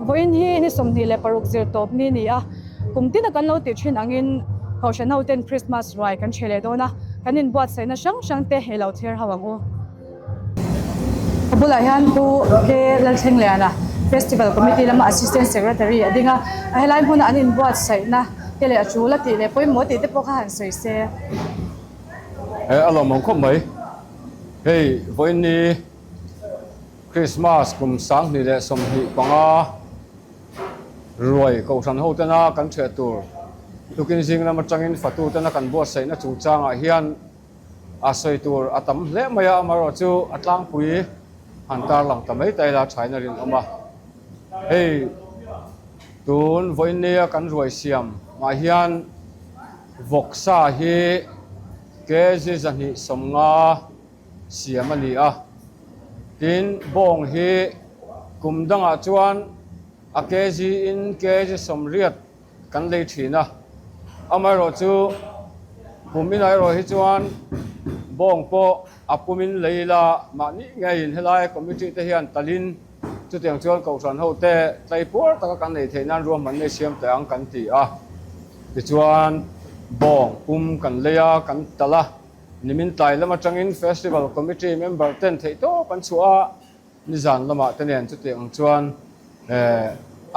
Vawiin hi ni 26 zir tawp ni ni a, kum tina kan lo tih thin angin Kohhran ho ten Christmas ruai kan ṭhe leh dawn a, kan inbuatsaihna hrang hrang te i lo thlir ho ang u. Ka bulah hian Pu K Lalthlengliana Festival Committee lama Assistant Secretary a ding a, a helai hmuna an inbuatsaihna te leh a tul a tih leh pawimawh tih te pawh kha han sawi se. He a lawmawm khawp mai. Hei vawiin ni Christmas kum 2025 ruai Kohhran ho tena kan ṭheh tur tukin zing lam aṭangin fatu tena kan buatsaihna chungchangah hian A sawi tur a tam hle mai a, amaherawhchu a tlangpui han tarlang ta mai ta ila thain a rinawm a. Hei tun vawiinnia kan ruai siam ah hian vawksa hi kg 250 siam a ni a, tin bawng hi kum dangah chuan a kg in kg 80 kan lei thin a, amaherawhchu kum inah erawh hi chuan bawng pawh a pumin lei ila mahni ngeiin helai committee te hian talin chutiang chuan kohhran ho te tlaipuar taka kan nei theih nan ruahmanna i siam teh ang kan ti a, tichuan bawng pum kan lei a kan tal a, nimin tlai lam atangin festival committee member ten theihtawp an chhuah a, nizan lamah te nen chutiang chuan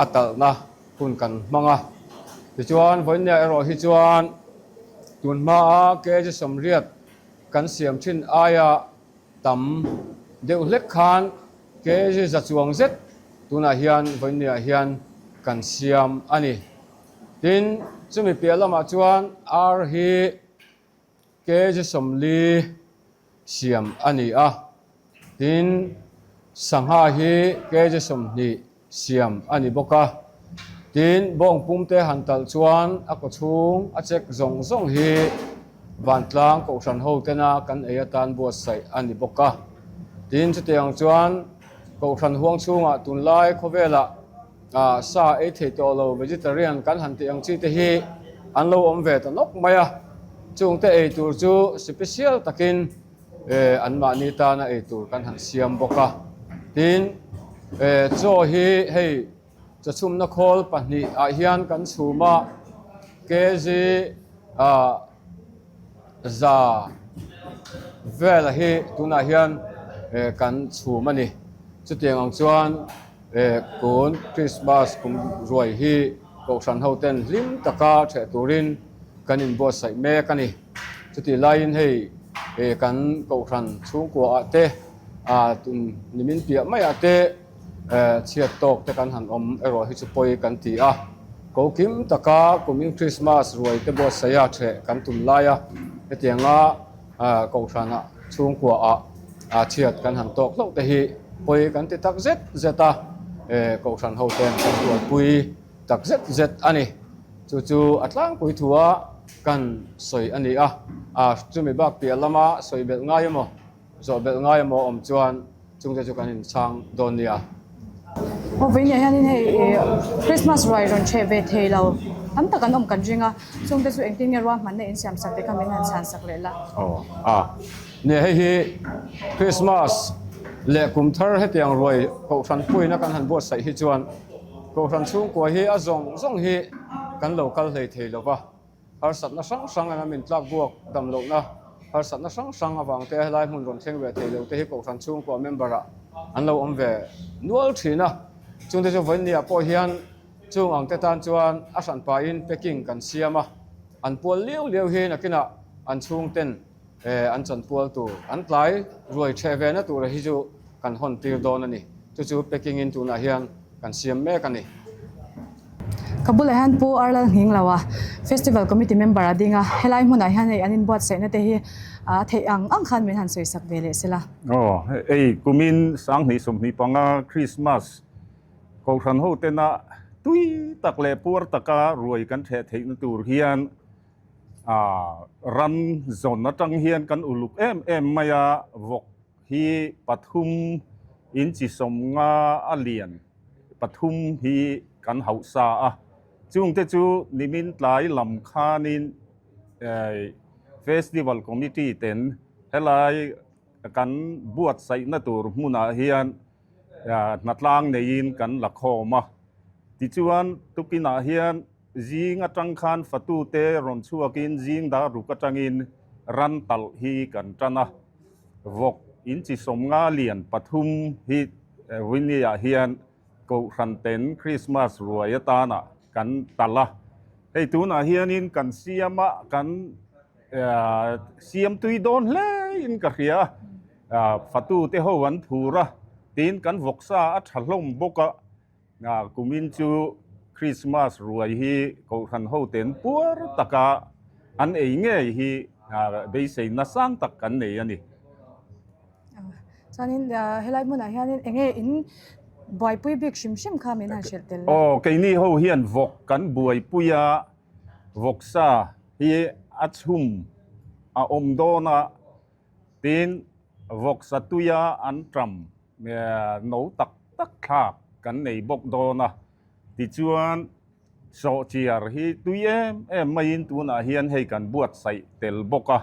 a talhna hun kan hmang a. Tichuan, vawinia erawh hi chuan tun hmaa kg 80 kan siam thin aia tam deuh hlek khan kg 100 chuang zet tunah hian vawinia hian kan siam a ni. Tin, chumi piah lamah chuan ar hi kg 40 siam a ni a. Tin, sangha hi kg 20 siam a ni bawk a. Tin, bawng pumte han talh chuan a kawchhung a check zawng zawng hi vantlang kohhran ho tena kan ei atan buatsaih a ni bawk a. Tin, chutiang chuan kohhran huang chhungah tunlai khawvelah sa ei thei tawh lo vegetarian kan han tih ang chi te hi an lo awm ve ta nawk mai a. Chungte ei tur chu special takin Anmahni tana ei tur kan han siam bawk a. Tin, chaw hi hei chawchhumna khawl pahnih ah hian kan chhum a, kg 100 vel hi tunah hian kan chhum a ni. Chutiang ang chuan tun Christmas kum ruai hi Kohhran ho ten hlim taka ṭheh turin kan inbuatsaih mek a ni. Chutih laiin hei kan Kohhran chhungkua ah te tun nimin piah maiah te chhiat tawk te kan han awm erawh hi chu pawi kan ti a. Ko kim taka kumin Krismas ruai te buatsaih a ṭheh kan tum lai a, hetianga Kohhran ah chhungkua ah chhiat kan han tawk hlauh te hi pawi kan ti tak zet zet a, Kohhran ho ten kan tualpui tak zet zet a ni. Chu chu a tlangpui thu a. kan sawi a ni a, chumi bak piah lama sawi belh ngai emaw, zawh belh ngai emaw awm chuan chungte chu kan inchhang dawn nia. Aw vawiinah hianin hei Christmas ruai rawn chheh ve thei lo tam tak an awm kan ring a, chungte chu engtin nge ruahmanna insiam sak te kha min han chhan sak leh la. Aw a nia hei hi Christmas leh kum thar hetiang ruai kohhran puina kan han buatsaih hi chuan kohhran chhungkua hi a zawng zawng hi kan lo kal hlei thei lo va. Harsatna hrang hrang anga min tlak buak dam lohna harsatna hrang hrang avang te helai hmun rawn thleng ve thei lo te hi Kohhran chhungkua member ah an lo awm ve nual thin a. Chungte chu vawiinniah pawh hian chung ang te tan chuan a hran pahin packing kan siam a, an pual liau liau hi nakinah an chhungten an chanpual tur an tlai ruai theh ve na tura hi chu kan hawn tir dawn a ni. Chu chu packing in tunah hian kan siam mek a ni. Ka bulah hian Pu Arlal Nghingloa, Festival Committee member a ding a, helai hmunah hian hei an inbuatsaihna te hi a theih ang ang khan min han sawisak ve leh sela. Aw, hei kumin 2025 Krismas Kohhran ho tena tui tak leh puar taka ruai kan theh theihna tur hian ram zawn atang hian kan uluk em em mai a, vawk hi pathum inchi 50 a lian pathum hi kan hauh sa a, chungte chu nimin tlai lam khanin Festival Committee ten helai kan buatsaihna tur hmunah hian hnatlang neiin kan la khawm a, tichuan tukinah hian Zing atang khan fatute rawn chhuakin zing dar ruk atangin ran talh hi kan tan a, vawk inchi 50 lian pathum hi Winnie-ah hian Kohhran ten Krismas ruai atana kan talh a. Hei tunah hianin kan siam a, kan siam tui dawn hle in ka hria a, fatute ho an phur a, tin kan vawksa a tha hlawm bawk a. Kumin chu Krismas ruai hi Kohhran hoten puar taka an ei ngei hi beiseina sang tak kan nei a ni. Chuanin helai hmunah hianin eng nge in buaipui bik hrim hrim kha min han hrilh tel la? Aw, keini ho hian vawk kan buaipui a, vawksa hi a chhum a awm dawn a, tin vawksa tuia an ṭam No tak tak thlak kan nei bawk dawn a, tichuan sawhchiar hi tui em em maiin tunah hian hei kan buatsaih tel bawk a.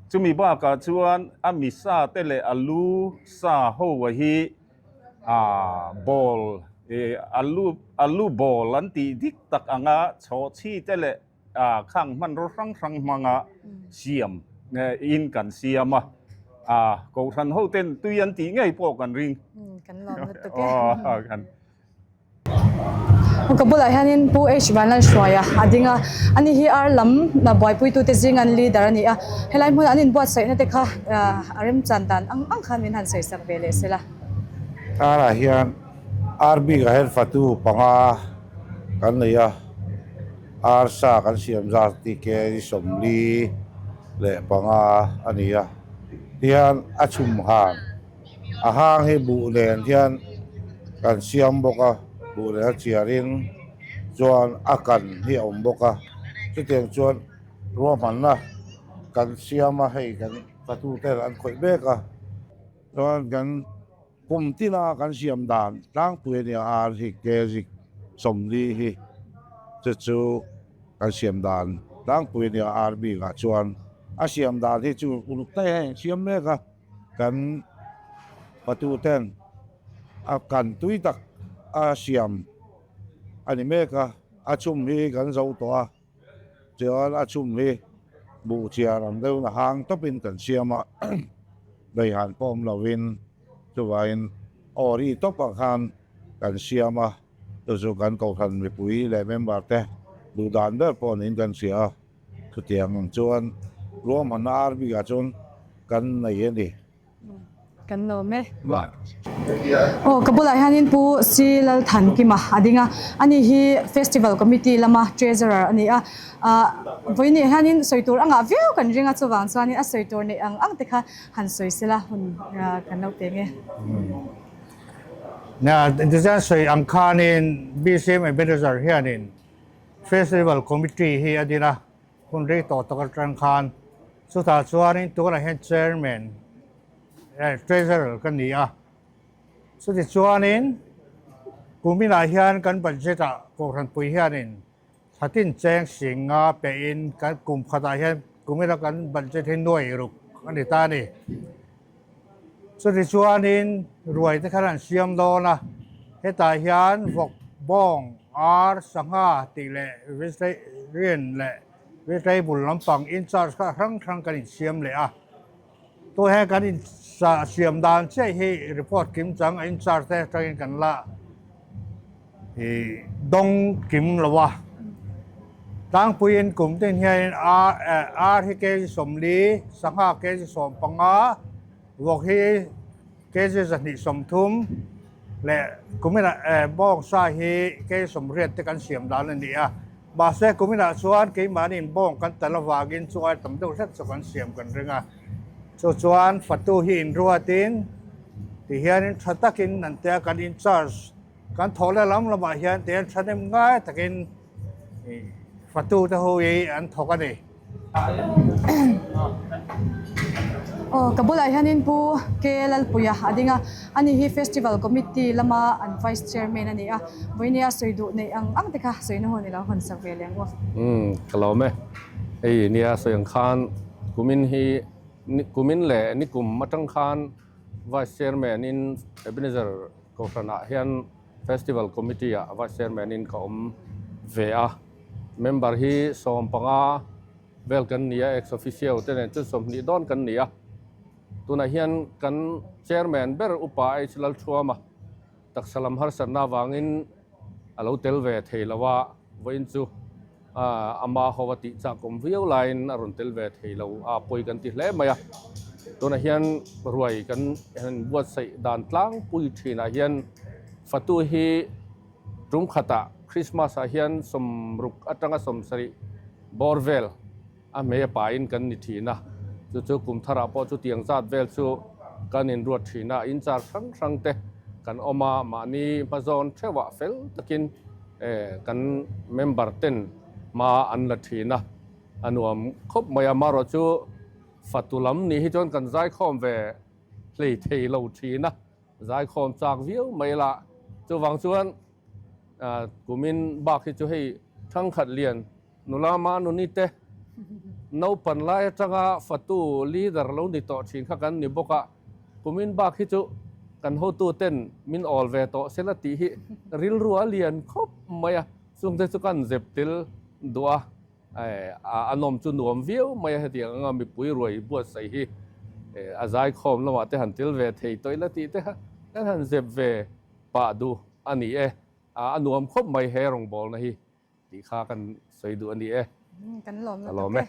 Chumi bakah chuan a mi sa te leh a lu sa ho a hi ball a lu ball an tih dik tak anga chhawhchhi te leh Khang hmanraw hrang hrang hmanga siam in kan siam a, Kohhran ho ten tui an tih ngei pawh kan ring. Kan lawm lutuk e. Ka bulah hianin Pu H Vanlalhruaia a ding a, ani hi ar lam buaipuitute zinga an leader a ni a, helai hmuna an inbuatsaihna te kha a remchan dan ang ang khan min han sawisak ve leh sela. Arah hian ar bikah hian fatu panga kan nei a. Arsa kan siam zat tih ke 45 a ni a, tihian a chhum han a hang hi buh nen hian kan siam bawk a, buh nen a chiarin chuan a kan hi a awm bawk a, chutiang chuan ruahmanna kan siam a, hei kan fatu ten an khawih mek a, chuan kan. Kum tina kan siam dan tlangpui a nia, ar hi kg 40 hi chu chu kan siam dan tlangpui a nia, ar bikah chuan a siam dan hi chu uluk daih a insiam mek a, kan patu ten a kan tui tak a siam a ni mek a, a chhum hi kan zo tawh a, chuan a chhum hi buh chiar ang deuhin a hang tawpin kan siam a. Beihan pawh awm lovin chuvangin aw ri tawpah khan kan siam a, chu chu kan kohhran mipui leh member te duh dan ber pawh niin kan hria a, chutiang ang chuan ruahmanna army ah chuan kan nei a ni. Kan lawm e. Aw ka bulah hianin Pu C Lalthankima a ding a, ani hi Festival Committee lama Treasurer a ni a, Ah, vawiin hianin sawi tur a ngah viau kan ring a, chuvang chuanin a sawi tur neih ang ang te kha han sawi sela hun kan lo peng e. Nia, tichuan sawi ang khanin BCM Ebenezer hianin Festival Committee hi a din a. Hun rei tawh tak atang khan chutah chuanin tunah hian chairman eh treasurer ka ni a. Chuti chuanin kuminah hian kan budget ah Kohhranpui hianin Thlatin cheng sing nga pehin kan kum khatah hian kumina kan budget hi nuai ruk a ni ta a ni. Chuti chuanin ruai te khan an siam dawn a, hetah hian vawk, bawng, ar, sangha tih leh vegetarian leh vegetable lampang in charge kha hrang hrang kan insiam leh a. Tuhe kan in siam dan chiah hi report kim chang a in charge te atangin kan la I dawng kim lo a, tlangpuiin kum tin hianin ar hi kg 40, sangha kg 15, vawk hi kg 230 leh kuminah bawngsa hi kg 80 te kan siam dan a ni a. Mahse kuminah chuan keimahniin bawng kan tal avangin chu ai tam deuh hlek chu kan siam kan ring a. Chu chuan fatu hi inruatin tihianin tha takin an tia kan in charge Kan thawh leh lam lamah hian tihian thahnem ngai takin fatute ho hi an thawk a ni. Aw ka bulah hianin Pu K Lalpuia a ding a, ani hi Festival Committee lama an Vice Chairman a ni a, vawinia sawi duh neih ang ang te kha sawina hun i lo hawn sak ve leh ang u. Umm ka lawm e, hei nia sawi ang khan kumin hi kumin leh nikum atang khan Vice Chairman in Ebenezer Kohhranah hian Festival Committee ah Vice Chairman in ka awm ve a, member hi 15 vel kan ni a, ex officio te nen chuan 20 dawn kan ni a. Tunah hian kan Chairman ber Upa H Lalthuama taksa lam harsatna avangin a lo tel ve thei lo a, vawiin chu ama ho a tih chak awm viau laiin a rawn tel ve thei lo a, pawi kan ti hle mai a. Tunah hian ruai kan han buatsaih dan tlangpui thinah hian fatu hi tum khatah Christmas ah hian 60 atanga 70 bawr vel a hmei a pain kan ni thin a, chu chu kum tharah pawh chutiang zat vel chu kan inruat thin a, in char hrang hrang te kan awm a, mahni hmazawn theuhah fel takin kan member ten hma an la thin a, a nuam khawp mai a, marawh chu fatu lam nih hi chuan kan zaikhawm ve hlei thei lo thin a, zaikhawm chak viau mai la, chuvang chuan kumin bak hi chu hei thangkhat lian Nula Manuni te naupan lai atanga fatu leader lo ni tawh thin kha kan ni bawk a, kumin bak hi chu kan hotu ten min awl ve tawh sela tih hi rilru a lian khawp mai a, chungte chu kan zep tel duh a, a nawm chu nuam viau mai a, hetiang anga mipui ruai buatsaih hi a zaikhawm lamah te han tel ve thei tawh ila tih te kha kan han zep ve pah duh a ni e, a nuam khawp mai he rawngbawlna hi. Tih kha kan sawi duh a ni e. Kan lawm lutuk e.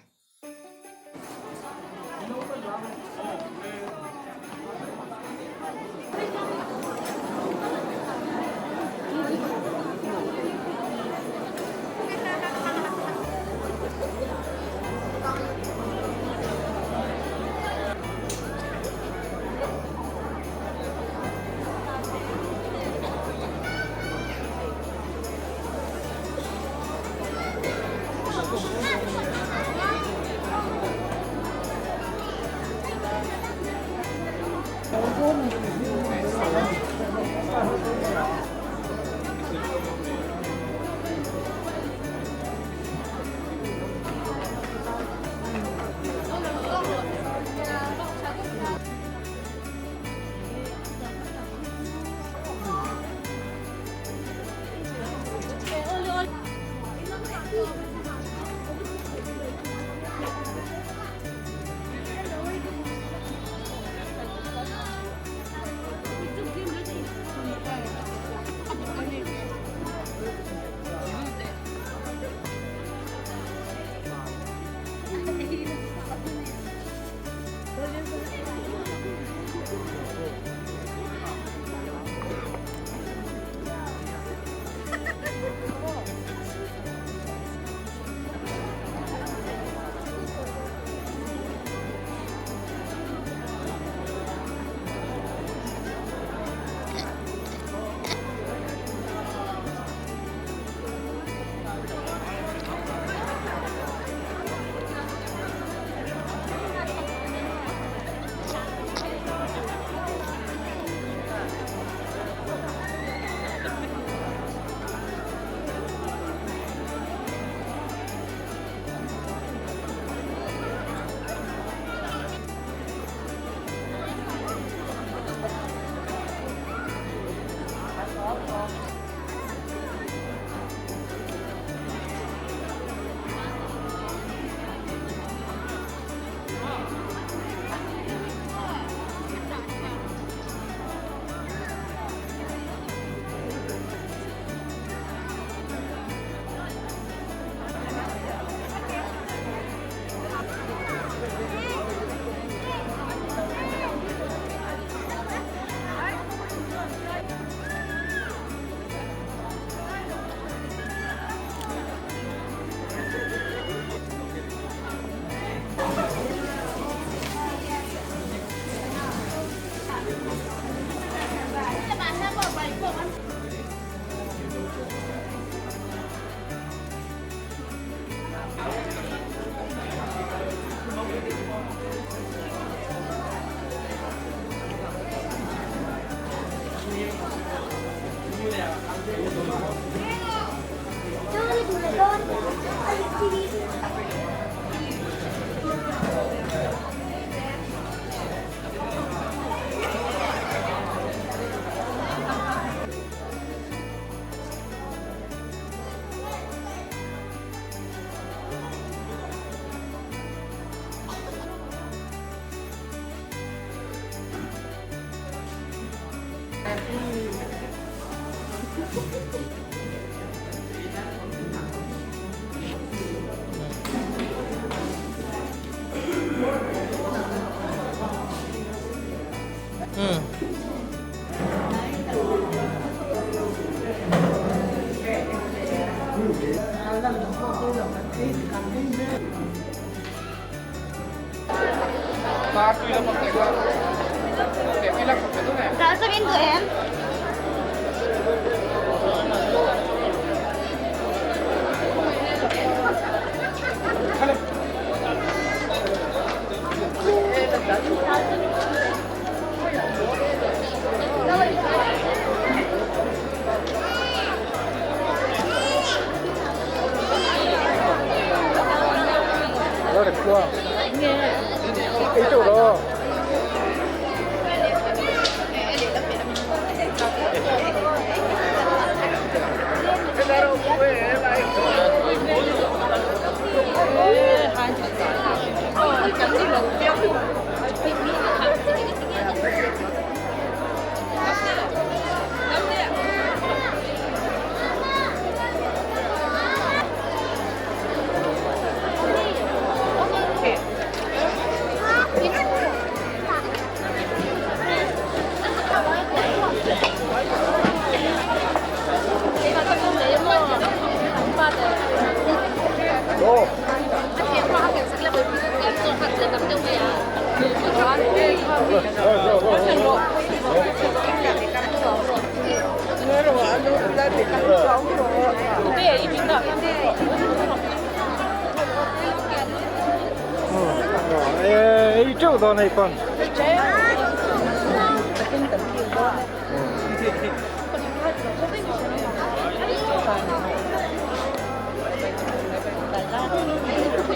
Ei teuh dawn hei pawn.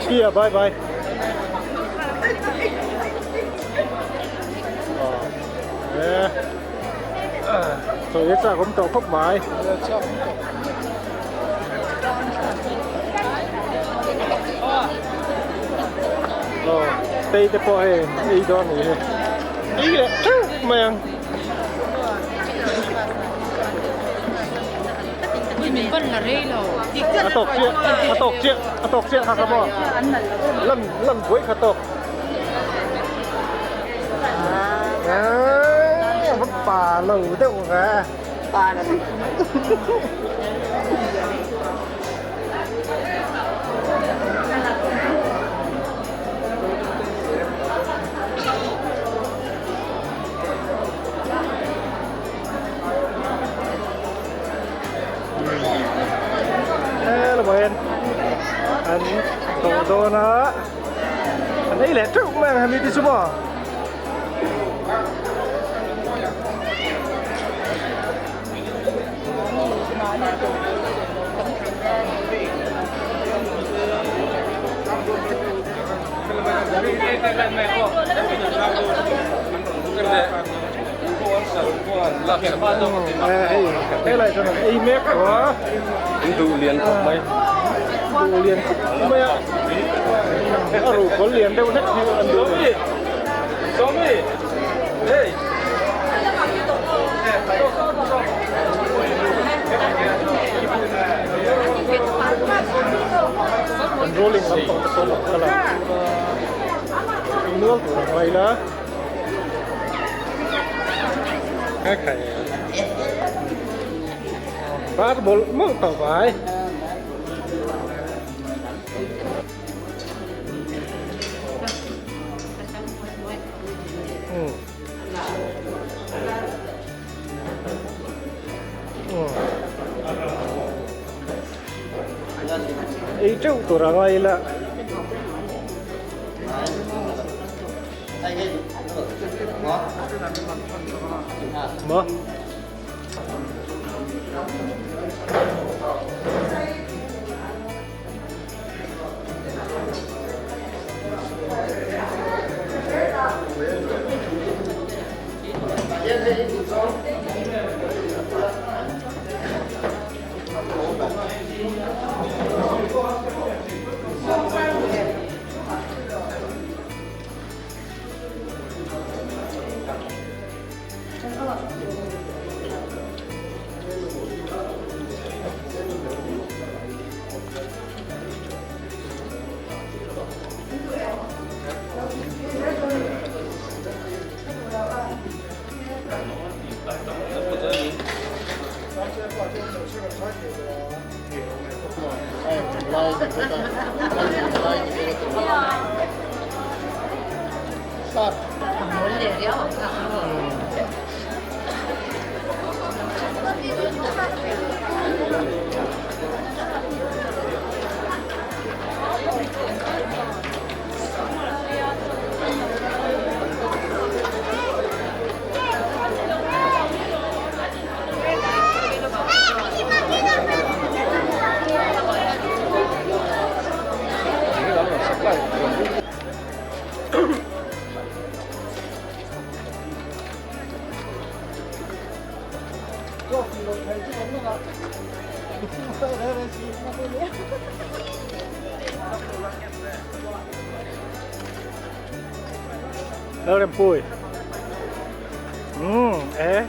See ya, bye bye. Sawi chak awm tawh khawp mai. Aw tei te pawh hei ei dawn a ni hei. Ei leh theuh mai ang. A tawk chiah a tawk chiah a tawk chiah kha kha maw lan lan buai kha tawk. A va pa lo deuh ve. Pa lo. Hello em. An tawh dawn a. An ei leh teuh mai ang hemi te chu maw. Helai chuan an ei mek tawh a. An duh lian khawp mai. Duh lian khawp mai a. A ruhkawl lian deuh hlek hi an duh a ni. An rolling lampang te pawh a kal a. Nual tur ang mai la. Bar mawlh mawlh tawh mai. Ei teuh tur a ngai ila. Maw? Lalrempui Umm e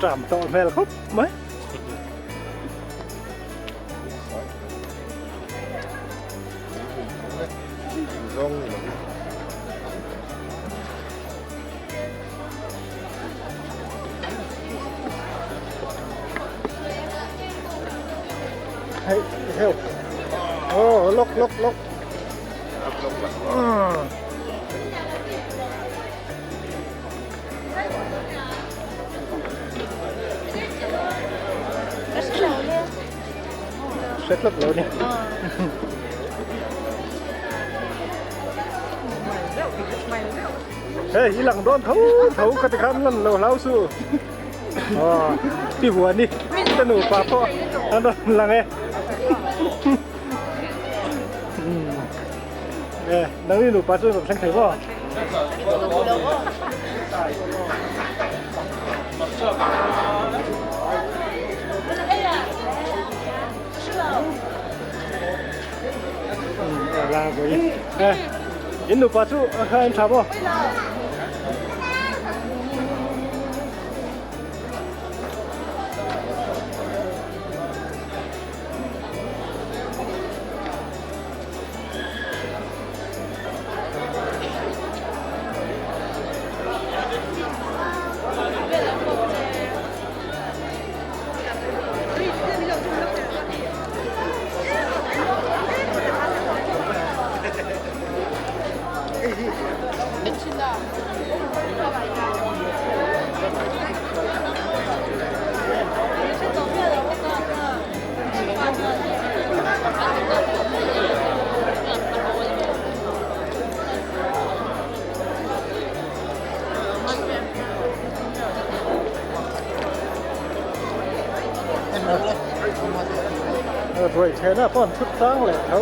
tram tawh hmel khawp mai. Hey, help. Oh, look, look, look. Hre tlat lo ni. Hei, i lang dawn tho tho ka ti khan lan lo hlau su. Aw, ti huan i ka nupa pawh an rawn lang e. E, nang i nupa chu rawn thleng thei maw? E, in nupa chu a en tha maw? Ruai thehna pawh an thut tlang leh tho.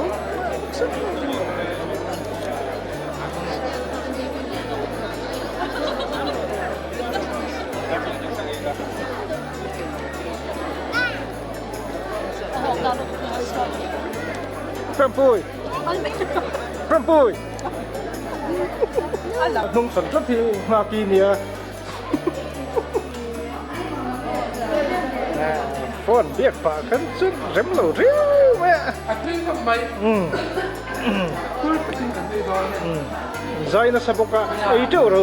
Rampui! Rampui! Hnung chhan tlat hi nghak i nia. Phone biak pah khan chu rem lo riau mai a. A tui khawp mai. Kul takin kan ei dawn. Zai nasa bawk a, ei teuh ro.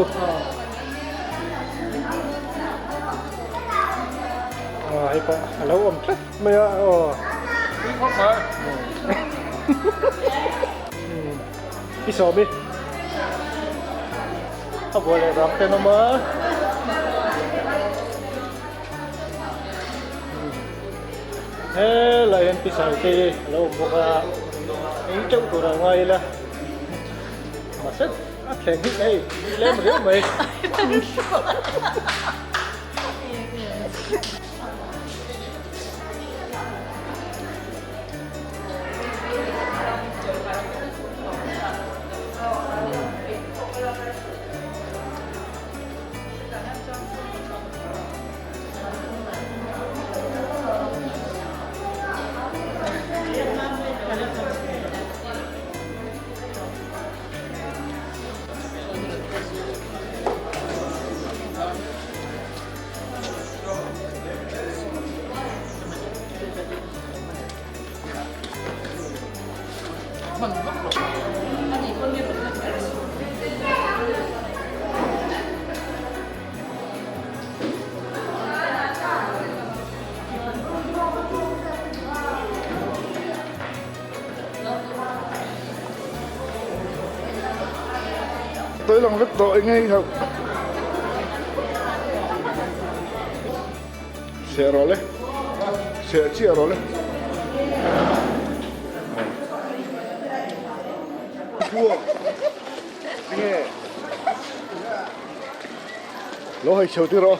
Aw hei pawh a lo awm tlat mai a aw. Tui khawp mai. I sawm i. A buai leh vang ten awm a. Helai hian pisai te hi a lo awm bawk a. Eng teuh tur a ngai ila. Mahse a thleng hi hei lem riau mai. Tawi lang vek tawh eng nge hauh. Seh rawh le. Seh chiah rawh le. Pua. Tinge. Lo hai chho ti rawh.